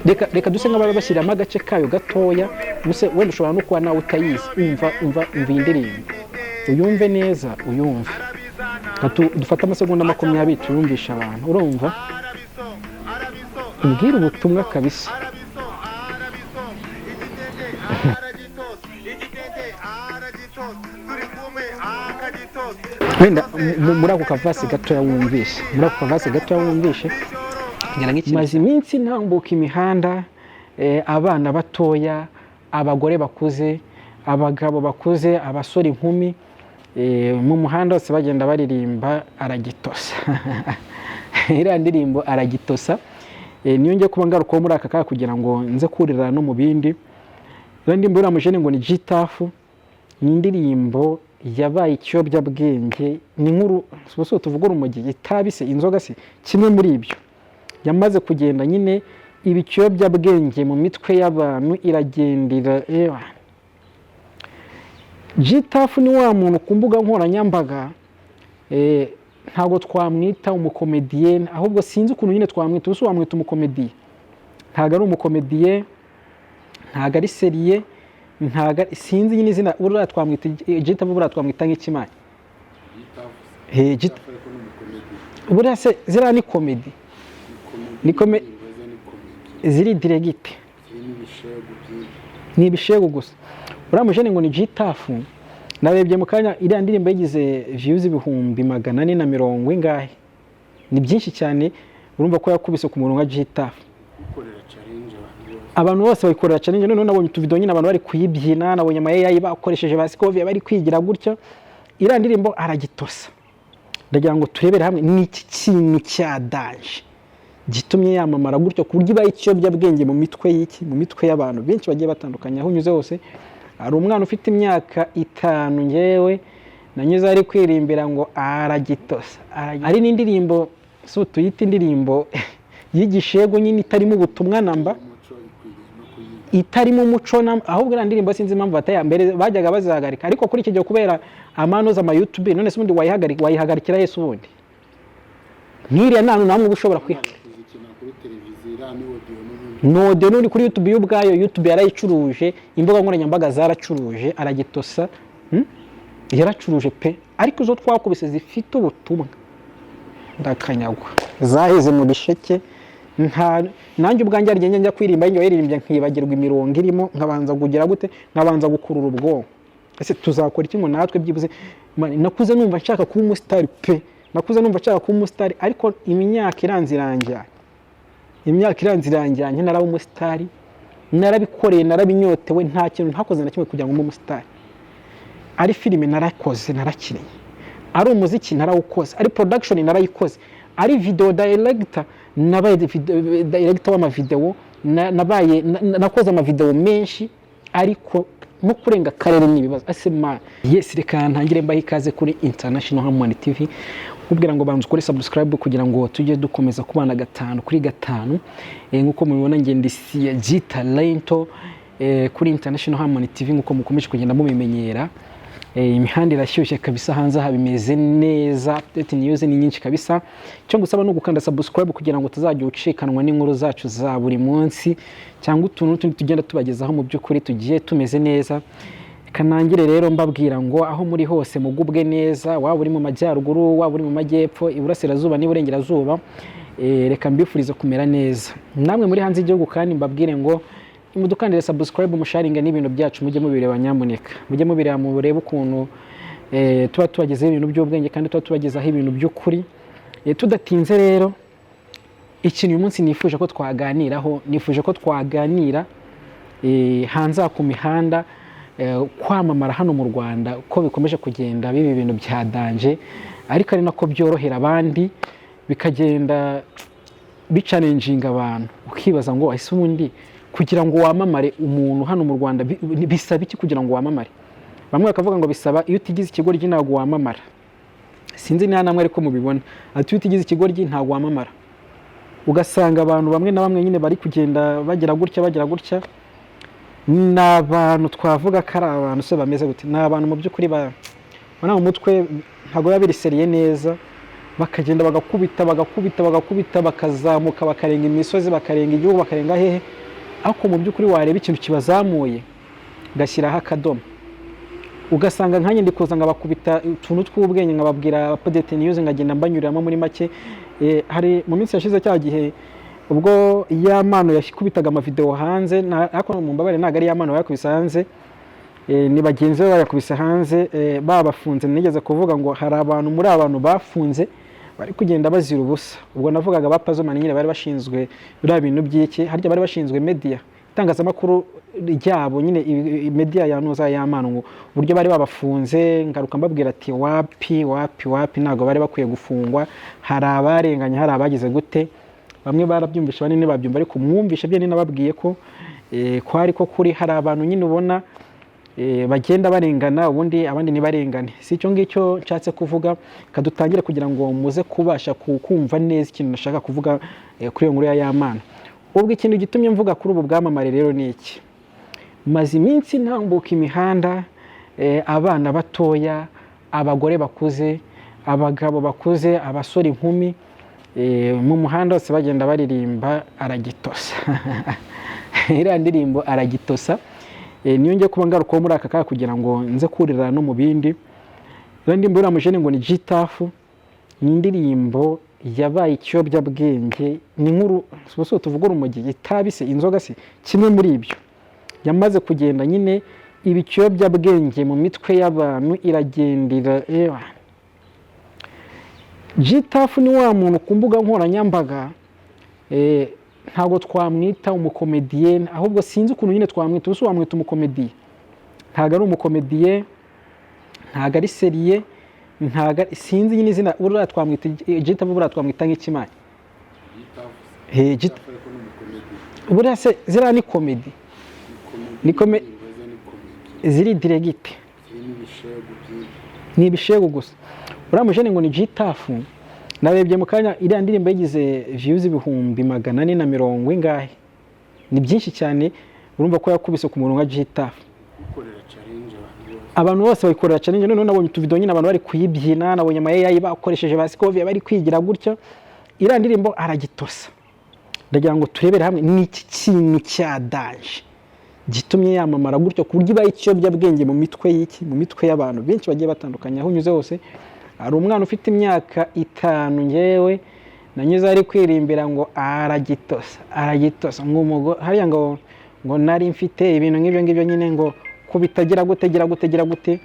Reka duse nk'ababa bashyiramo agace kayo gatoya. Ubuse wenda ushobora no kuba nawe utayizi. Umva, umva, umva iyi ndirimbo, uyumve neza, uyumve. Reka dufate amasegonda 20 tuyumvishe abantu. Urumva, ubwire ubutumwa kabisa. Wenda muri ako kaverse gatoya wumvishe, muri ako kaverse gatoya wumvishe, ngira nk'ikintu. Maze iminsi ntambuka imihanda, abana batoya, abagore bakuze, abagabo bakuze, abasore, inkumi, mu muhanda hose bagenda baririmba "Aragitosa". Iriya ndirimbo "Aragitosa", niyo ngiye kuba ngarukaho muri aka kanya kugira ngo nze kurira no mu bindi. Iriya ndirimbo uriya mujene ngo ni G-Taff, ni indirimbo yabaye ikiyobyabwenge, ni nkuru si tuvuga urumogi, itabi se, inzoga se, kimwe muri ibyo. Yamaze kugenda nyine iba ikiyobyabwenge mu mitwe y'abantu, iragendera ewa. G-Taff ni wa muntu ku mbuga nkoranyambaga, ntabwo twamwita umukomediye, ahubwo sinzi ukuntu nyine twamwita. Ubu wamwita umukomediye? Ntabwo ari umukomediye, ntabwo ari sérieux, ntabwo sinzi nyine izina. Buriya twamwita G-Taff, buriya twamwita nk'ikimana. Buriya se ziriya ni comedy? Ni ziri direct, ni ibishegu gusa. Uriya mujene ngo ni G-Taff, narebye mu kanya iriya ndirimbo yagize views 440 ingahe, ni byinshi cyane. Urumva ko yakubise ku muntu nka G-Taff, abantu bose bayikorera challenge. Noneho nabonye utuvideo nyine abantu bari kuyibyina, nabonye ama AI bakoresheje ba Scovia bari kwigira gutya iriya ndirimbo "Aragitosa". Ndagira ngo turebere hamwe ni iki kintu cya danger gitumye yamamara gutyo, ku buryo ibaye ikiyobyabwenge mu mitwe y'iki, mu mitwe y'abantu benshi bagiye batandukanye. Aho unyuze hose hari umwana ufite imyaka 5 ngewe nanyuze ari kwirimbira ngo "Aragitosa". Ari n'indirimbo si tuyita indirimbo y'igishego nyine, itarimo ubutumwa namba, itarimo umuco, ahubwo iriya ndirimbo sinzi impamvu bataya mbere bajyaga bazihagarika, ariko kuri iki gihe kubera amanoza ama YouTube, none se ubundi wayihagarika, wayihagarikira Yesu? Ubundi nk'iriya nta hantu namwe uba ushobora kwihagarika node n'uri kuri YouTube yo ubwayo. YouTube yarayicuruje, imbuga nkoranyambaga zaracuruje "Aragitosa", Yaracuruje pe. Ariko izo twakubise zifite ubutumwa, ndakanyagwa, zaheze mu bisheke. Nta nanjye ubwanjye hari igihe njya kwirimba njya yaririmbye nkibagirwa imirongo irimo, nkabanza kugira gute, nkabanza gukurura ubwonko. Ese tuzakora iki ngo natwe byibuze? Man, nakuze numva nshaka kuba umusitari pe, nakuze numva nshaka kuba umusitari, ariko imyaka iranze iranjyanye, imyaka iranze iranjyanye, naraba umusitari. Narabikoreye, narabinyotewe, nta kintu ntakoze na kimwe kugira ngo mbe umusitari. Ari filime narakoze, narakinnye, ari umuziki narawukoze, ari production narayikoze, ari video director nabaye director w'amavideo, nabaye nakoze amavideo menshi, ariko no kurenga akarere ni ibibazo. Ese man, yes, reka ntangire mbahe ikaze kuri International Harmony TV, kubwira ngo banza ukore subscribe kugira ngo tujye dukomeza kubana gatanu kuri gatanu. Nk'uko mubibona, nge ndi G Talento, kuri International Harmony TV, nk'uko mukomeje kugenda mubimenyera. Imihanda irashyushye kabisa, hanze aha bimeze neza, update news ni nyinshi kabisa. Icyo ngusaba ni ugukanda subscribe kugira ngo utazajya ucikanwa n'inkuru zacu za buri munsi cyangwa utuntu n'utundi tugenda tubagezaho. Mu by'ukuri tugiye tumeze neza. Kanangire rero mbabwira ngo aho muri hose mugubwe neza, waba uri mu majyaruguru, waba uri mu majyepfo, iburasirazuba n'iburengerazuba, reka mbifurize kumera neza. Namwe muri hanze y'igihugu kandi mbabwire ngo mudukandire subscribe, musharinge n'ibintu byacu, mujye mubireba nyamuneka, mujye mubireba, murebe ukuntu tuba tubagezaho ibintu by'ubwenge kandi tuba tubagezaho ibintu by'ukuri. Tudatinze rero, ikintu uyu munsi nifuje ko twaganiraho, nifuje ko twaganira hanze aha ku mihanda, kwamamara hano mu Rwanda ko bikomeje kugenda biba ibintu bya danger, ariko ari nako byorohera abandi, bikagenda bichallenginga abantu, ukibaza ngo ese ubundi kugira ngo wamamare umuntu hano mu Rwanda bisaba iki kugira ngo wamamare? Bamwe bakavuga ngo bisaba iyo utigize ikigoryi ntabwo wamamara. Sinzi niba namwe ariko mubibona, ati iyo utigize ikigoryi ntabwo wamamara. Ugasanga abantu bamwe na bamwe nyine bari kugenda bagira gutya, bagira gutya. Ni abantu twavuga ko ari abantu se bameze gute? Ni abantu mu by'ukuri ubona mu mutwe ntabwo biba biri sérieux neza. Bakagenda bagakubita, bagakubita, bagakubita, bakazamuka, bakarenga imisozi, bakarenga igihugu, bakarenga hehe, ariko mu by'ukuri wareba ikintu kibazamuye gashyiraho akadomo, ugasanga nkanjye ndi kuza nkabakubita utuntu tw'ubwenge, nkababwira update news, nkagenda mbanyuriramo muri make. Hari mu minsi yashize, cya gihe ubwo Yampano yakubitaga amavideo hanze, ariko mu mbabare ntabwo ari Yampano yakubise hanze, ni bagenzi be bayakubise hanze, babafunze. Nigeze kuvuga ngo hari abantu muri abantu bafunze bari kugenda bazira ubusa. Ubwo navugaga ba Pazomani nyine bari bashinzwe biriya bintu by'iki, harya bari bashinzwe media, itangazamakuru ryabo nyine, media ya nuza Yampano, ngo uburyo bari babafunze. Ngaruka mbabwira ati: "Wapi, wapi, wapi, ntabwo bari bakwiye gufungwa, hari abarenganye, hari abagize gute." Bamwe barabyumvisha, abandi ntibabyumva, ariko mwumvishe byo nababwiye ko kwari ko kuri hari abantu nyine ubona bagenda barengana, ubundi abandi ntibarengane. Si icyo ngicyo nshatse kuvuga. Kadutangire kugira ngo muze kubasha kumva neza ikintu nashaka kuvuga kuri iyo nkuru ya Yampano. Ubwo ikintu gitumye mvuga kuri ubu bwamamare rero ni iki: maze iminsi ntambuka imihanda, abana batoya, abagore bakuze, abagabo bakuze, abasore, inkumi, mu muhanda hose bagenda baririmba "Aragitosa", iriya ndirimbo "Aragitosa". Niyo ngiye kuba ngarukaho muri aka kanya kugira ngo nze kurira no mu bindi. Iriya ndirimbo uriya mujene ngo ni G-Taff, ni indirimbo yabaye ikiyobyabwenge, ni nkuru si tuvuga urumogi, itabi se, inzoga se, kimwe muri ibyo. Yamaze kugenda nyine iba ikiyobyabwenge mu mitwe y'abantu, iragendera ewa. G-Taff ni wa muntu ku mbuga nkoranyambaga, ntabwo twamwita umukomediye, ahubwo sinzi ukuntu nyine twamwita. Ubu wamwita umukomediye? Ntabwo ari umukomediye, ntabwo ari sérieux, ntabwo sinzi nyine izina. Buriya twamwita G-Taff, buriya twamwita nk'ikimani. Buriya se ziriya ni comedy? Ni ziri direct, ni ibishegu gusa. Uriya mujene ngo ni G-Taff, narebye mu kanya iriya ndirimbo yagize views 440,000 ingahe, ni byinshi cyane. Urumva ko yakubise ku muntu nka G-Taff, abantu bose bayikorera challenge. Noneho nabonye utuvidewo nyine abantu bari kuyibyina, nabonye ama AI bakoresheje ba Scovia bari kwigira gutya iriya ndirimbo "Aragitosa". Ndagira ngo turebere hamwe ni iki kintu cya danger gitumye yamamara gutyo, ku buryo ibaye ikiyobyabwenge mu mitwe y'iki, mu mitwe y'abantu benshi bagiye batandukanye. Aho unyuze hose, hari umwana ufite imyaka 5 ngewe nanyuze ari kwirimbira ngo "Aragitosa, aragitosa", ngo umugore hariya ngo nari mfite ibintu nk'ibyo ngibyo nyine, ngo kubitagira gute, gira gute, gira gute.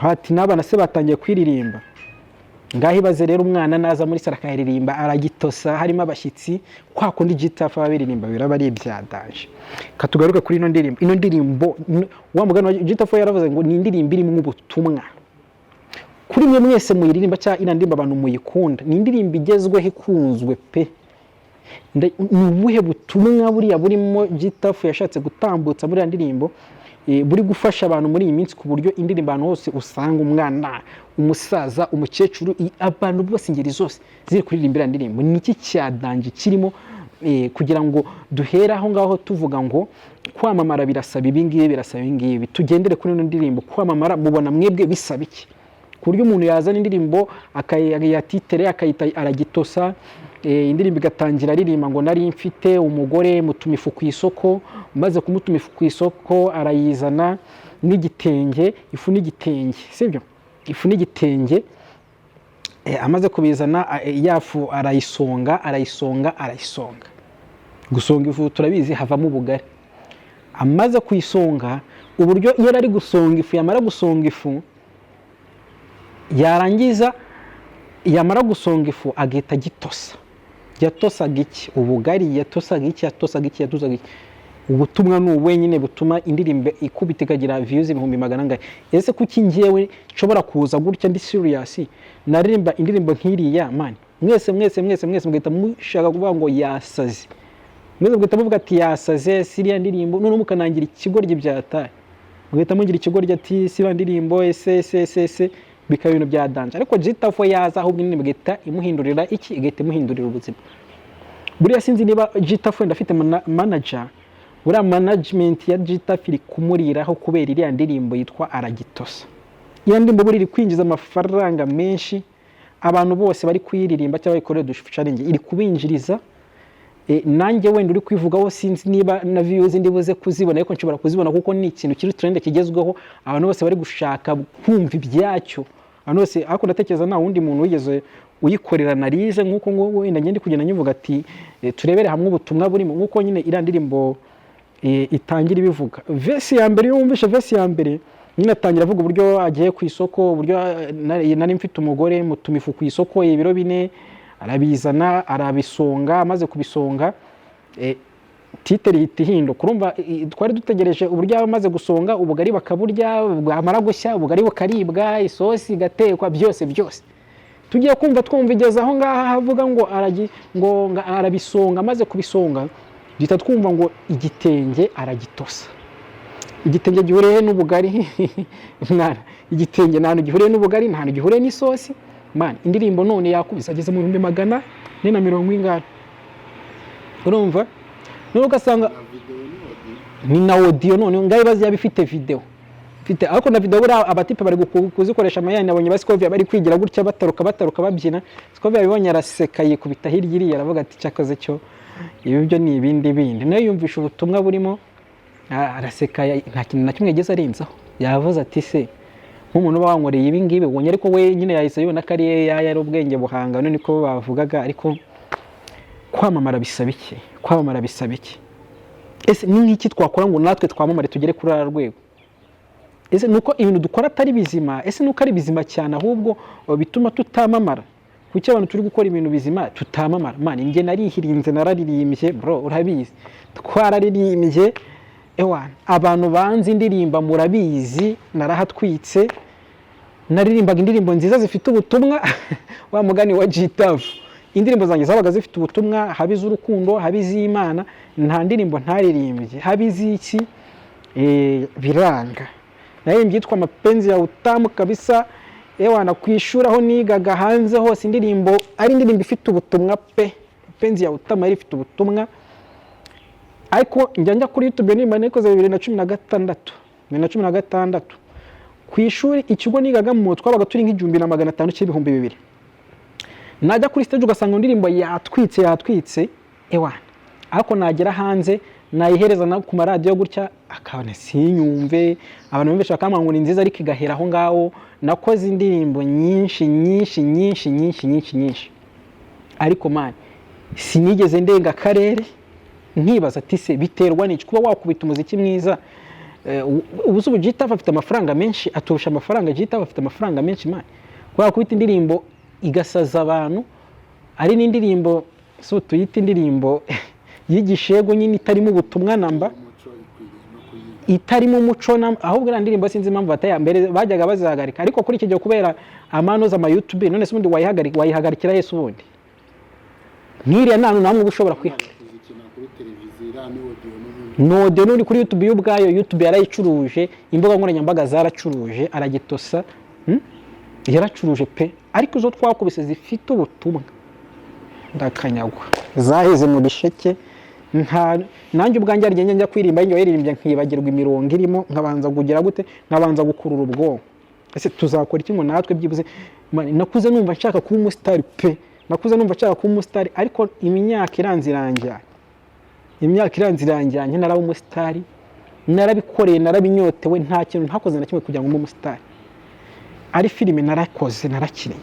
Ati n'abana se batangiye kwiririmba? Ngaho ibaze rero umwana naza muri sara akayaririmba "Aragitosa", harimo abashyitsi, kwa kundi G-Taff biririmba, biraba ari ibya danger. Katugaruke kuri ino ndirimbo. Ino ndirimbo, wa mugani wa G-Taff yaravuze ngo ni indirimbo irimo ubutumwa kuri mwe mwese muyiririmba, cyangwa iriya ndirimbo abantu muyikunda. Ni indirimbo igezweho, ikunzwe pe. Ni ubuhe butumwa buriya burimo G-Taff yashatse gutambutsa muri iriya ndirimbo, buri gufasha abantu muri iyi minsi, ku buryo indirimbo ahantu hose usanga umwana, umusaza, umukecuru, abantu bose, ingeri zose ziri kuririmba iriya ndirimbo? Ni iki cya danger kirimo, kugira ngo duhere aho ngaho tuvuga ngo kwamamara birasaba ibi ngibi, birasaba ibi ngibi? Tugendere kuri ino ndirimbo. Kwamamara mubona mwebwe bisaba iki, ku buryo umuntu yazana indirimbo akayatitere akayita "Aragitosa", indirimbo igatangira aririmba ngo nari mfite umugore, mutuma ifu ku isoko, maze kumutuma ifu ku isoko arayizana n'igitenge, ifu n'igitenge, sibyo? Ifu n'igitenge. Amaze kubizana, ya fu arayisonga, arayisonga, arayisonga. Gusonga ifu turabizi, havamo ubugari. Amaze kuyisonga, uburyo iyo ari gusonga ifu, yamara gusonga ifu, yarangiza, yamara gusonga ifu agahita agitosa. Yatosaga iki? Ubugari. Yatosaga iki? Yatosaga iki? Yatosaga iki? Ubutumwa ni ubu wenyine butuma indirimbo ikubita ikagira views ibihumbi magana angahe. Ese kuki njyewe nshobora kuza gutya ndi serious, naririmba indirimbo nk'iriya, man, mwese mwese mwese mwese mugahita mushaka kuvuga ngo yasaze? Mwese mugahita muvuga ati yasaze, siriya ndirimbo, noneho mukanangira ikigoryi byataye, mugahita mugira ikigoryi ati siriya ndirimbo, ese ese ese ese, bikaba ibintu bya danger. Ariko G-Taff yaza, ahubwo indirimbo igahita imuhindurira iki? Igahita imuhindurira ubuzima. Buriya sinzi niba G-Taff wenda afite manager, buriya management ya G-Taff iri kumuriraho kubera iriya ndirimbo yitwa "Aragitosa". Iriya ndirimbo buriya iri kwinjiza amafaranga menshi. Abantu bose bari kuyiririmba cyangwa bayikorera uduchallenge, iri kubinjiriza. Nanjye wenda uri kwivugaho, sinzi niba na views ndi buze kuzibona, ariko nshobora kuzibona kuko ni ikintu kiri trend, kigezweho, abantu bose bari gushaka kumva ibyacyo, abantu bose. Ariko ndatekereza nta wundi muntu wigeze uyikorera analyse nk'uko ngo wenda ngende kugenda nyivuga ati turebere hamwe ubutumwa burimo, nk'uko nyine iriya ndirimbo itangira ibivuga. Verse ya mbere, iyo wumvishe verse ya mbere nyine, atangira avuga uburyo agiye ku isoko, uburyo nari mfite umugore, mutuma ifu ku isoko ibiro 4, arabizana, arabisonga. Amaze kubisonga, titre ihita ihinduka. Urumva twari dutegereje uburyo yaba amaze gusonga ubugari bakaburya, bwamara gushya ubugari bukaribwa, isosi igatekwa, byose byose. Tugiye kumva twumva igeze aho ngaho avuga ngo ngo arabisonga, amaze kubisonga duhita twumva ngo igitenge aragitosa. Igitenge gihuriye n'ubugari? Mwana, igitenge nta hantu gihuriye n'ubugari, nta hantu gihuriye n'isosi. Man, indirimbo none yakubise, ageze mu 440,000 ingahe. Urumva none ugasanga Na video ni audio. Ni na audio. None ngaho ibaze yaba ifite video, ifite ariko na video. Buriya abatipe bari kuzikoresha amayani. Nabonye ba Scovia bari kwigira gutya, bataruka bataruka babyina. Scovia yabibonye araseka, yikubita hirya iriya, aravuga ati: "Cyakoze cyo ibi byo ni ibindi bindi." Nayo yumvisha ubutumwa burimo, araseka, nta kintu na kimwe yigeze arenzaho. Yavuze ati: "Se nk'umuntu uba wankoreye ibi ngibi ubonye?" Ariko we nyine yahise yibona ko ari AI, ari ubwenge buhangano, niko bavugaga. Ariko kwamamara bisaba iki? Kwamamara bisaba iki? Ese ni nk'iki twakora ngo natwe twamamare, tugere kuri uru rwego? Ese ni uko ibintu dukora atari bizima? Ese ni uko ari bizima cyane ahubwo bituma tutamamara? Kuki abantu turi gukora ibintu bizima tutamamara? Man, njye narihirinze, nararirimbye bro, urabizi, twararirimbye. Ewa, abantu banzi indirimba murabizi, narahatwitse, naririmbaga indirimbo nziza zifite ubutumwa. Wa mugani wa Gitavu, indirimbo zanjye zabaga zifite ubutumwa, haba iz'urukundo, haba iz'Imana, nta ndirimbo ntaririmbye, haba iz'iki. Biranga. Naririmbye yitwa "Mapenzi ya Utamu" kabisa. Ewana, ku ishuri aho nigaga, hanze hose, indirimbo ari indirimbo ifite ubutumwa pe. "Mapenzi ya Utamu" yari ifite ubutumwa. Ariko njya kuri YouTube, nimba nayikoze 2016, 2016. Ku ishuri, ikigo nigagamo, twabaga turi nka 1500 cy'ibihumbi 2000. Najya kuri stage ugasanga indirimbo yatwitse, yatwitse, ewana. Ariko nagera hanze, nayihereza na ku maradiyo gutya, akabona sinyumve. Abantu benshi bakambwira ngo ni nziza, ariko igahera aho ngaho. Nakoze indirimbo nyinshi nyinshi nyinshi nyinshi nyinshi nyinshi, ariko man, sinigeze ndenga akarere. Nkibaza ati: "Se biterwa n'iki?" Kuba wakubita umuziki mwiza, ubu se ubu Gitafu afite amafaranga menshi, aturusha amafaranga. Gitafu afite amafaranga menshi man. Kuba wakubita indirimbo igasaza abantu, ari n'indirimbo si tuyita indirimbo y'igishego nyine, itarimo ubutumwa namba, umuco ikwiriye no kuyiga. Itarimo umuco na ahubwo iriya ndirimbo sinzi impamvu bataya mbere bajyaga bazihagarika, ariko kuri iki gihe kubera amanuza ama YouTube, none se ubundi wayihagarika, wayihagarikira hese ubundi? Nk'iriya nta hantu namwe uba ushobora kwihagarika. Kuzikina kuri televiziyo, iriya ni audio n'ubundi. Ni audio n'uri kuri YouTube y'ubwayo. YouTube yarayicuruje, imbuga nkoranyambaga zaracuruje, aragitosa. Yaracuruje pe. Ariko izo twakubise zifite ubutumwa, ndakanyagwa, zaheze mu bisheke. Nta nanjye ubwanjye hari igihe njya kwirimba, njya yaririmbye nkibagirwa imirongo irimo, nkabanza kugira gute, nkabanza gukurura ubwonko. Ese tuzakora iki ngo natwe byibuze? Man, nakuze numva nshaka kuba umusitari pe, nakuze numva nshaka kuba umusitari, ariko imyaka iranze iranjyanye, imyaka iranze iranjyanye, naraba umusitari. Narabikoreye, narabinyotewe, nta kintu ntakoze na kimwe kugira ngo mbe umusitari. Ari filime narakoze, narakinnye,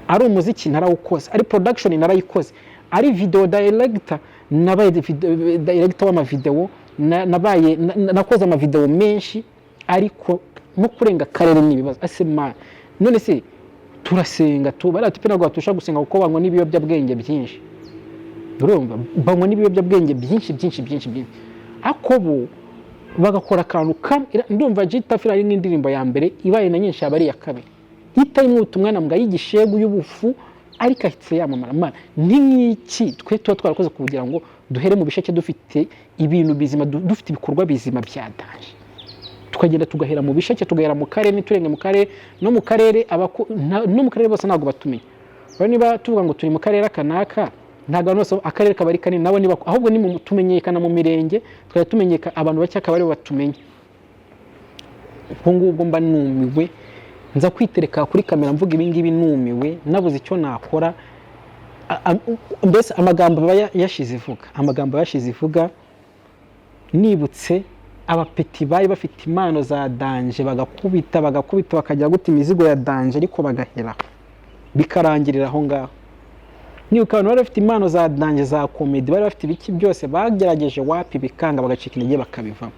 ari umuziki narawukoze, ari production narayikoze, ari video director nabaye director w'amavideo, nabaye nakoze amavideo menshi, ariko no kurenga akarere ni ibibazo. Ese man, none se turasenga tu bariya tipe ntabwo baturusha gusenga, kuko banywa n'ibiyobyabwenge byinshi. Urumva, banywa n'ibiyobyabwenge byinshi byinshi byinshi byinshi, ariko bo bagakora akantu kamwe. Ndumva Gitafu ari nk'indirimbo ya mbere ibaye na nyinshi yaba ari iya kabiri itarimo ubutumwa na mbwa, y'igishegu, y'ubufu, ariko ahitse yamamara. Mana, ni nk'iki twe tuba twarakoze kugira ngo duhere mu bisheke dufite ibintu bizima, dufite ibikorwa bizima bya danger, tukagenda tugahera mu bisheke, tugahera mu karere, ntiturenge mu karere, no mu karere no mu karere bose ntabwo batumenya. Rero niba tuvuga ngo turi mu karere aka n'aka, ntabwo abantu bose, akarere kaba ari kanini, nabo niba ahubwo ni tumenyekana mu mirenge, tukajya tumenyeka abantu bake akaba aribo batumenya. Ubwo ngubwo mba numiwe. Nza kwitereka kuri kamera mvuga ibi ngibi, numiwe, nabuze icyo nakora. Mbese amagambo aba yashize ivuga, amagambo yashize ivuga. Nibutse abapeti bari bafite impano za danger, bagakubita, bagakubita, bakajya guta imizigo ya danger, ariko bagahera bikarangirira aho ngaho. Nibuka abantu bari bafite impano za danger, za comedy, bari bafite ibiki byose, bagerageje, wapi, bikanga, bagacika intege, bakabivamo.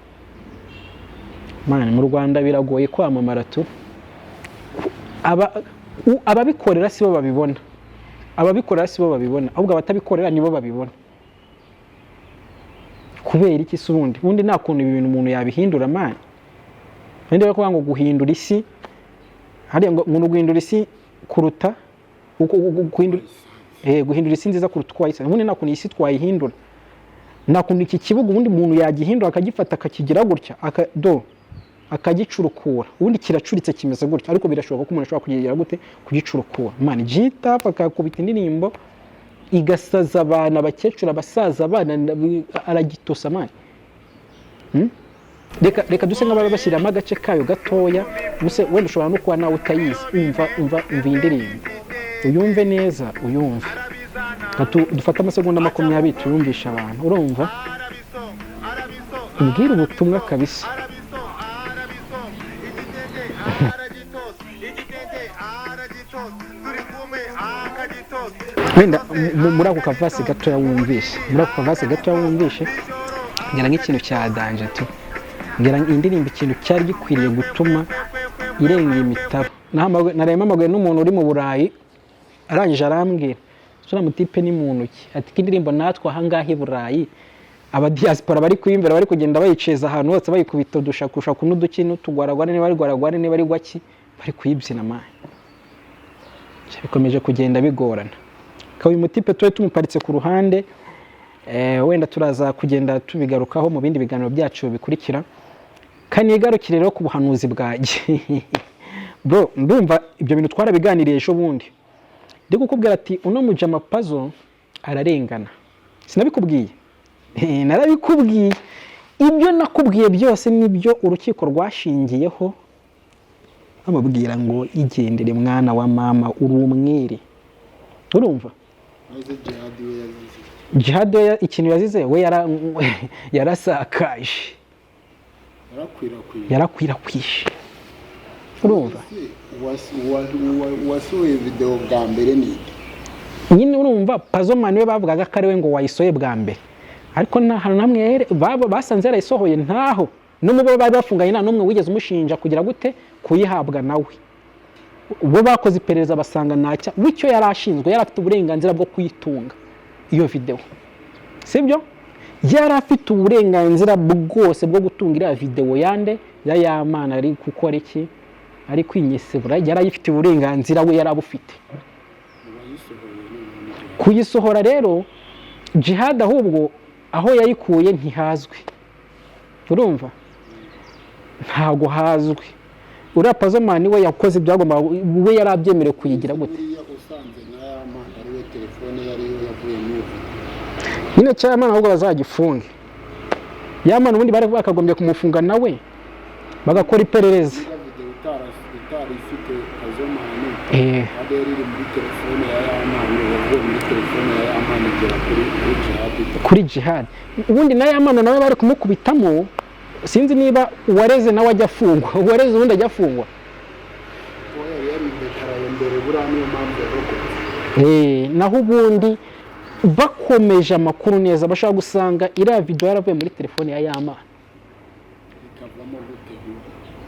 Man, mu Rwanda biragoye kwamamara tu. Ababikorera sibo babibona, ababikorera sibo babibona, ahubwo abatabikorera nibo babibona. Kubera iki se? Ubundi nta kuntu ibi bintu umuntu yabihindura, man? Kandi bari kuvuga ngo guhindura isi hariya, ngo guhindura isi kuruta guhindura isi nziza kuruta uko wayisanze. Ubundi nta kuntu iyi si twayihindura, nta kuntu iki kibuga ubundi umuntu yagihindura, akagifata, akakigira gutya, do akagicurukura. Ubundi kiracuritse, kimeze gutya, ariko birashoboka ko umuntu ashobora kukigira gute? Kugicurukura, man. Jita akakubita indirimbo igasaza abantu, abakecuru, abasaza, abana, aragitosa, man. Reka duse nk'ababa bashyiramo agace kayo gatoya gusa. Wenda ushobora no kuba nawe utayizi. Umva, umva, umva iyi ndirimbo, uyumve neza, uyumve. Reka dufate amasegonda 20 tuyumvishe abantu. Urumva, ubwire ubutumwa kabisa. Wenda muri ako kavasi gatoya wumvishe, muri ako kavasi gatoya wumvishe, ngira nk'ikintu cya danger tu. Ngira indirimbo, ikintu cyari gikwiriye gutuma irenga imitaro. Naraye mpamagaye n'umuntu uri mu Burayi, arangije arambwira uriya mutipe ni muntu ki, ati ko indirimbo natwe ahangaha i Burayi aba diaspora bari kuyumvira, bari kugenda bayiceza ahantu hose, bayikubita udushakushaku n'uduki n'utugwaragware, niba ari gwaragware, niba ari gwaki, bari kuyibyina, man. Bikomeje kugenda bigorana. Akaba uyu mutipe tube tumuparitse ku ruhande, wenda turaza kugenda tubigarukaho mu bindi biganiro byacu bikurikira. Kanigarukire rero ku buhanuzi bwanjye, bro. Ndumva ibyo bintu twarabiganiriye ejo bundi, ndi kukubwira ati uno mujama Pazo ararengana. Sinabikubwiye? Narabikubwiye. Ibyo nakubwiye byose nibyo urukiko rwashingiyeho bamubwira ngo igendere mwana wa mama, uri umwere. Urumva? Maze Jihad we yazize? Jihad we ikintu yazize, we yarasakaje. Yarakwirakwije. Yarakwirakwije, urumva? Ese uwasohoye video bwa mbere ni nde? Nyine urumva, Pazo man we bavugaga ko ari we ngo wayisohoye bwa mbere, ariko nta hantu namwe basanze yarayisohoye, ntaho. No mu bo bari bafunganye nta n'umwe wigeze umushinja kugira gute, kuyihabwa nawe. Bo bakoze iperereza basanga ntacya w'icyo yari ashinzwe, yari afite uburenganzira bwo kuyitunga iyo videwo, sibyo? Yari afite uburenganzira bwose bwo gutunga iriya videwo yande ya Yamana ari gukora iki, ari kwinyesebura. Yari ayifitiye uburenganzira, we yari abufite. Uwayisohoye noneho ni Jihad. Kuyisohora rero, Jihad ahubwo aho yayikuye ntihazwi. Urumva, ntabwo hazwi. Uriya Pazomani we yakoze ibyagombaga, we yari abyemerewe kuyigira gute. Buriya usanze nka Yamana ari we telefone yariyo yavuyemo iyo video. Nyine cya Yamana ahubwo bazagifunge. Yamana ubundi bari bakagombye kumufunga nawe, bagakora iperereza. Niba video itari ifite Pazomani kandi yari iri muri telefone ya Yamana, yavuye muri telefone ya Yamana igera kuri Jihad. Kuri Jihad. Ubundi na Yamana nawe bari kumukubitamo. Sinzi niba uwareze nawe ajya afungwa. Uwareze ubundi ajya afungwa? Uwo yari yaridekaraye mbere, buriya niyo mpamvu yarokotse. Naho ubundi bakomeje amakuru neza, bashobora gusanga iriya video yaravuye muri telefone ya Yamana. Ikavamo gute?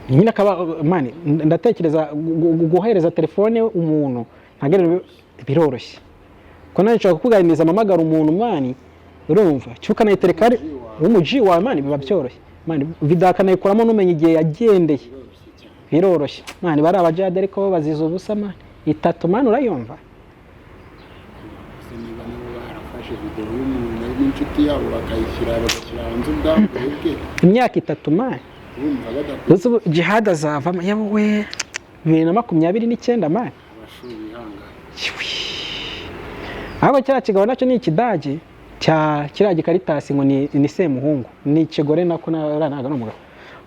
Nyine akaba, man, ndatekereza guhereza telefone umuntu ntabwo biroroshye, ko nanjye nshobora kukuganiriza mpamagara umuntu, man, urumva, cyo ukanayitereka ari w'umuji wawe, man, biba byoroshye, man. Video akanayikuramo n'umenya igihe yagendeye. Biroroshye cyane. Biroroshye, man. Bari abajade, ariko bo baziza ubusa, man. 3, man, urayumva? Gusa niba nabo barafashe video y'umuntu ari n'inshuti yabo, bakayishyira, bagashyira hanze ubwambure bwe. Imyaka 3, man. Urumva badakwiye. Ndetse ubu Jihad azavamo yewe 2029, man. Abashuri bihangane. Ahubwo kiriya kigabo nacyo ni ikidage cya kiriya gikaritasi, ngo ni Semuhungu, ni ikigore nako, uriya ntabwo ari umugabo.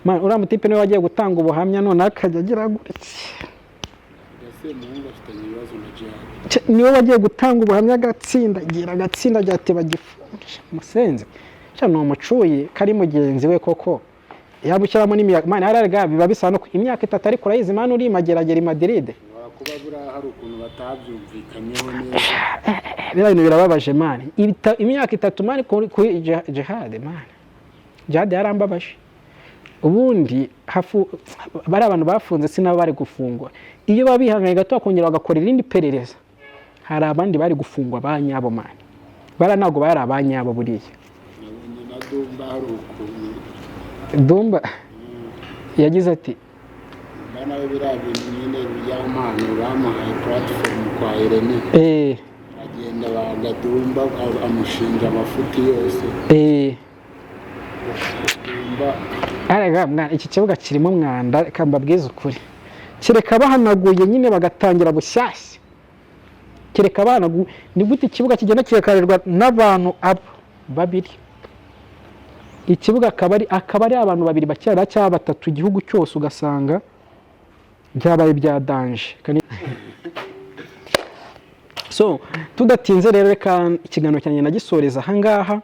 Man, uriya mutipe niwe wagiye gutanga ubuhamya, none akajya agira gutya. Semuhungu afitanye ibibazo na Jihad. Niwe wagiye gutanga ubuhamya agatsindagira, agatsindagira ati bagifunge musenze. Sha ni umucuyi kari mugenzi we koko, yabushyiramo n'imiyaga man. Hariya biba bisa no imyaka 3, ariko urayizi man, uri Mageragere i Madrid. Ushobora kuba buriya hari ukuntu batabyumvikanyeho neza. Biriya bintu birababaje man. Imyaka 3 man kuri Jihad man. Jihad yarambabaje. Ubundi hafu bari abantu bafunze, sinabo bari gufungwa. Iyo baba bihanganye gato bakongera bagakora irindi perereza, hari abandi bari gufungwa ba nyabo man. Bariya ntabwo bari abanyabo buriya. Nabonye na Dumba hari ukuntu Dumba yagize ati Dumba nawe biriya bintu nyine by'Ampano bamuhaye platform kwa Irene, agenda bagadumba amushinja amafuti yose. Dumba. Arega mwana, iki kibuga kirimo umwanda. Reka mbabwize ukuri, kereka bahanaguye nyine bagatangira bushyashya, kereka bahanaguye. Ni gute ikibuga kigenda kigakarirwa n'abantu abo babiri, ikibuga akaba ari abantu babiri bacyara cyangwa batatu, igihugu cyose ugasanga byabaye bya danger? So tudatinze rero, reka ikiganiro cyanjye nagisoreza ahangaha.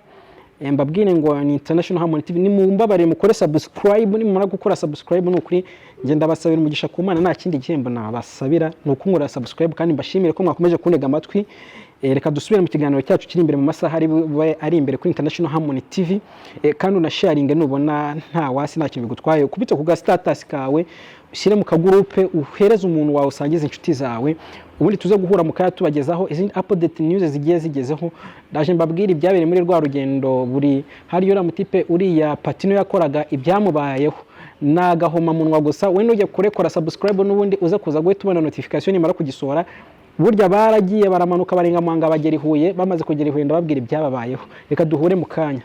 Mbabwire ngo ni International Harmony TV. Nimumbabarire mukore subscribe. Nimumara gukora subscribe, ni ukuri ngenda ndabasabira umugisha ku Mana. Nta kindi gihembo nabasabira, ni ukunkorera subscribe. Kandi mbashimire ko mwakomeje kuntega amatwi. Reka dusubire mu kiganiro cyacu kiri imbere mu masaha ari bube ari imbere kuri International Harmony TV. Kandi unasharinge nubona nta wasi, nta kintu bigutwaye, ukubite ku ga status kawe, ushyire mu kagurupe, uhereze umuntu wawe, usangize inshuti zawe. Ubundi tuze guhura mu kanya tubagezaho izindi update news zigiye zigezeho. Ndaje mbabwire ibyabereye muri rwa rugendo buri hariyo uriya mutipe, uriya Patino yakoraga, ibyamubayeho ni agahomamunwa gusa. We nujya kurekora subscribe, n'ubundi uze kuza guhita ubona notification nimara kugisohora. Burya baragiye baramanuka, barenga Muhanga, bagera i Huye. Bamaze kugera i Huye, ndababwira ibyababayeho. Reka duhure mu kanya.